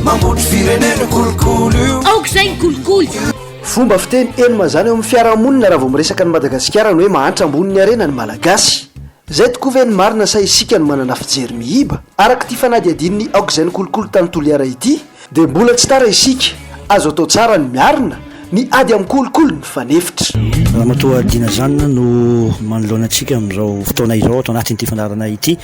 Mambotry firenena kolikoly io. Aoka izay ny kolikoly. Fomba fiteny eny mazàna eo amin'ny fiarahamonina raha vao miresaka an'i Madagasikara ny hoe mahantra ambonin'ny harena ny Malagasy. Izay tokoa ve ny marina sa isika no manana fijery miiba? Araka ity fanadihadian'ny Aoka izay ny kolikoly tany Toliara ity dia mbola tsy tara isika, azo atao tsara ny miarina, ny ady amin'ny kolikoly mifanefitra. Ramatoa Dina Jeanne no manoloana antsika amin'izao fotoana izao ato anatin'ity fandaharana ity.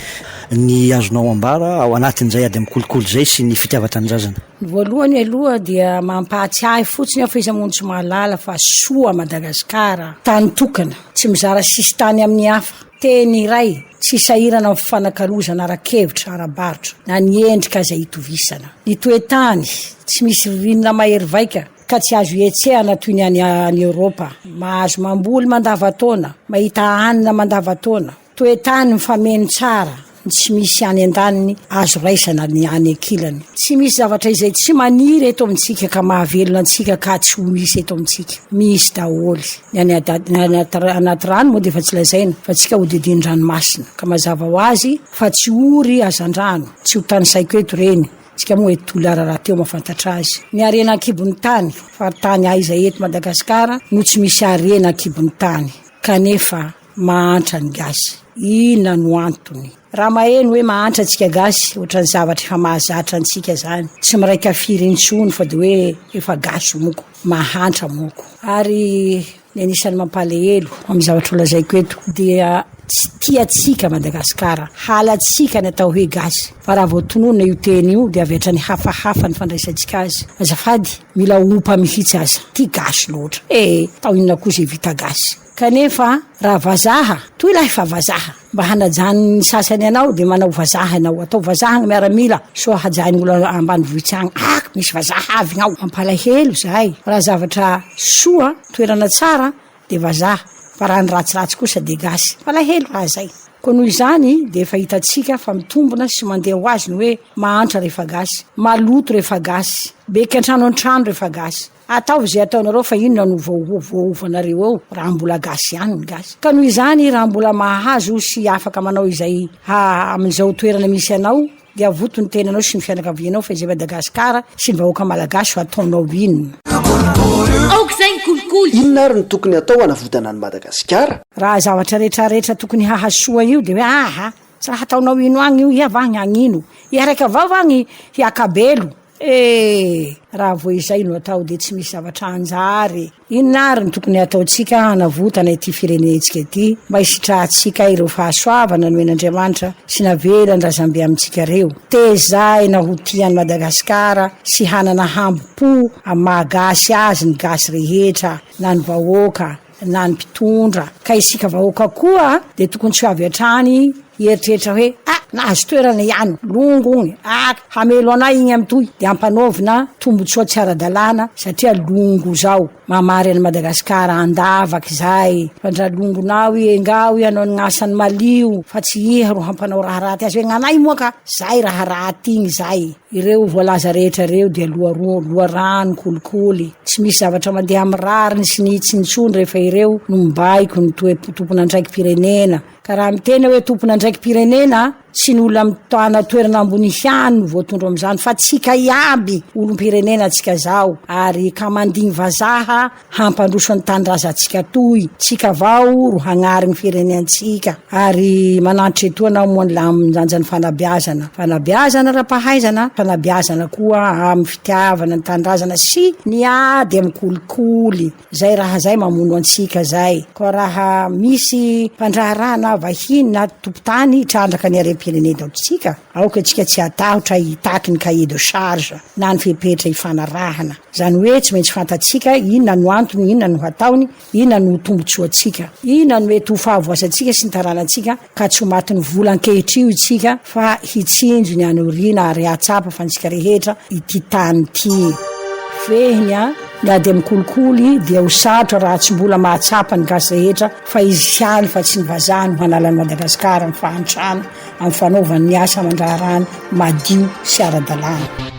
Ny azonao ambara ao anatin'izay ady amin'ny kolikoly izay sy ny fitiavan-tanindrazana? Ny voalohany aloha dia mampahatsiahy fotsiny aho fa iza moa no tsy mahalala fa soa Madagasikara, tany tokana, tsy mizara sisintany amin'ny hafa, teny iray, tsy sahirana amin'ny fifanakalozana ara-kevitra, ara-barotra, na ny endrika aza itovisana. Ny toe-tany, tsy misy ririnina mahery vaika ka tsy azo ihetsehana toy ny any any Eoropa. Mahazo mamboly mandavantaona, mahita hanina mandavantaona. Toe-tany mifameno tsara, ny tsy misy any an-daniny azo raisana ny any an-kilany. Tsy misy zavatra izay tsy maniry eto amintsika ka mahavelona antsika ka tsy ho misy eto amintsika. Misy daholo. Ny any anaty rano moa dia efa tsy lazaina fa tsika hodidinin-dranomasina ka mazava ho azy fa tsy ory hazandrano. Tsy ho tanisaiko eto ireny. Tsika moa eto Toliara rahateo mahafantatra azy. Ny harena an-kibon'ny tany, faritany aiza eto Madagasikara no tsy misy harena an-kibon'ny tany kanefa Mahantra ny gasy. Inona no antony? Raha maheno hoe mahantra antsika gasy, ohatran'ny zavatra efa mahazatra antsika zany. Tsy miraika firy intsony fa de hoe efa gasy moko, mahantra moko. Ary ny anisan'ny mampalehelo amin'ny zavatra ho lazaiko eto dia tsy tiantsika Madagasikara, halantsika ny atao hoe gasy. Fa raha vao tononina io teny io dia avy hatrany hafahafa ny fandraisantsika azy. Azafady, mila ompa mihitsy aza. Tia gasy loatra. Eh, tao inona koa izay vita gasy. Kanefa raha vazaha, toy lahy fa vazaha, mba hanajan'ny sasany anao dia manao vazaha ianao, atao vazaha ny miaramila soa hajain'ny olona ambanivohitra agny, ah misy vazaha avy ao, mampalahelo zahay, raha zavatra soa, toerana tsara dia vazaha, fa raha ny ratsiratsy kosa dia gasy, mampalahelo raha zay. Koa noho izany dia efa hitantsika fa mitombina sy mandeha ho azy ny hoe mahantra rehefa gasy, maloto rehefa gasy, be kiantrano an-trano rehefa gasy. Ataovy izay ataonareo fa inona no voaovanareo eo raha mbola gasy ihany ny gasy. Ka noho izany raha mbola mahazo sy afaka manao izay amin'izao toerana misy anao dia avoto ny tenanao sy ny fianakavianao fa izay Madagasikara sy ny vahoaka malagasy ho ataonao inona. Aoka izay ny kolikoly. Inona ary no tokony hatao hanavotana an'i Madagasikara? Raha zavatra retraretra tokony hahasoa io dia hoe aha, tsy raha ataonao ino agny io, iha va agny hagnino? Iha raika avao va agny hiakabelo? Eh! Raha vao izay no atao dia tsy misy zavatra hanjary e! Inona ary no tokony hataontsika hanavotana ity firenentsika ity mba hisitrahantsika ireo fahasoavana nomen'Andriamanitra sy navelan'ny razambe amintsika ireo? Tezaina ho tia an'i Madagasikara sy hanana hambom-po amin'ny maha gasy azy ny gasy rehetra na ny vahoaka na ny mpitondra ka isika vahoaka koa dia tokony tsy ho avy hatrany hieritreritra hoe ah nahazo toerana ihany longo ony ah hamelo anay igny amitoy dia ampanaovina tombotsoa tsy ara-dalàna satria longo zao mamary an'i Madagasikara andavaky zay fa ndra longonao i engao i hanao ny asany malio fa tsy iha ro hampanao raha raty azy hoe gnanay moa ka zay raha raty igny zay. Ireo voalaza rehetra ireo dia loharano kolikoly. Tsy misy zavatra mandeha amin'ny rariny sy ny hitsiny intsony rehefa ireo no mibaiko ny toe-tompon'andraiki-pirenena. Ka raha miteny aho hoe tompon'andraiki-pirenena, tsy ny olona mitana toerana ambony ihany no voatondro amin'izany fa tsika iaby olom-pirenena tsika zao ary ka mandigny vazaha hampandroso ny tanindrazantsika toy tsika avao ro hagnary ny firenentsika ary manantitra etoana aho moa ny laminjanjan'ny fanabeazana fanabeazana ara-pahaizana fanabeazana koa amin'ny fitiavana ny tanindrazana sy ny ady amin'ny kolikoly zay raha zay mamono antsika zay koa raha misy mpandraharaha na vahiny na tompon-tany hitrandraka ny harem-pirenena eto amintsika aoka tsika tsy hatahotra hitaky ny cahier de charge na ny fepetra ifanarahana Izany hoe tsy maintsy fantatsika inona no antony, inona no hataony, inona no ho tombotsoantsika, inona no mety ho fahavoazantsika sy ny taranantsika ka tsy ho matin'ny vola ankehitrio isika fa hitsinjo ny any aoriana ary hahatsapa fa antsika rehetra ity tany ity. Fehiny a, ny ady amin'ny kolikoly dia ho sarotra raha tsy mbola mahatsapa ny gasy rehetra fa izy ihany fa tsy ny vazaha no hanala an'i Madagasikara amin'ny fahantrana amin'ny fanaovany ny asa aman-draharahany madio sy ara-dalàna.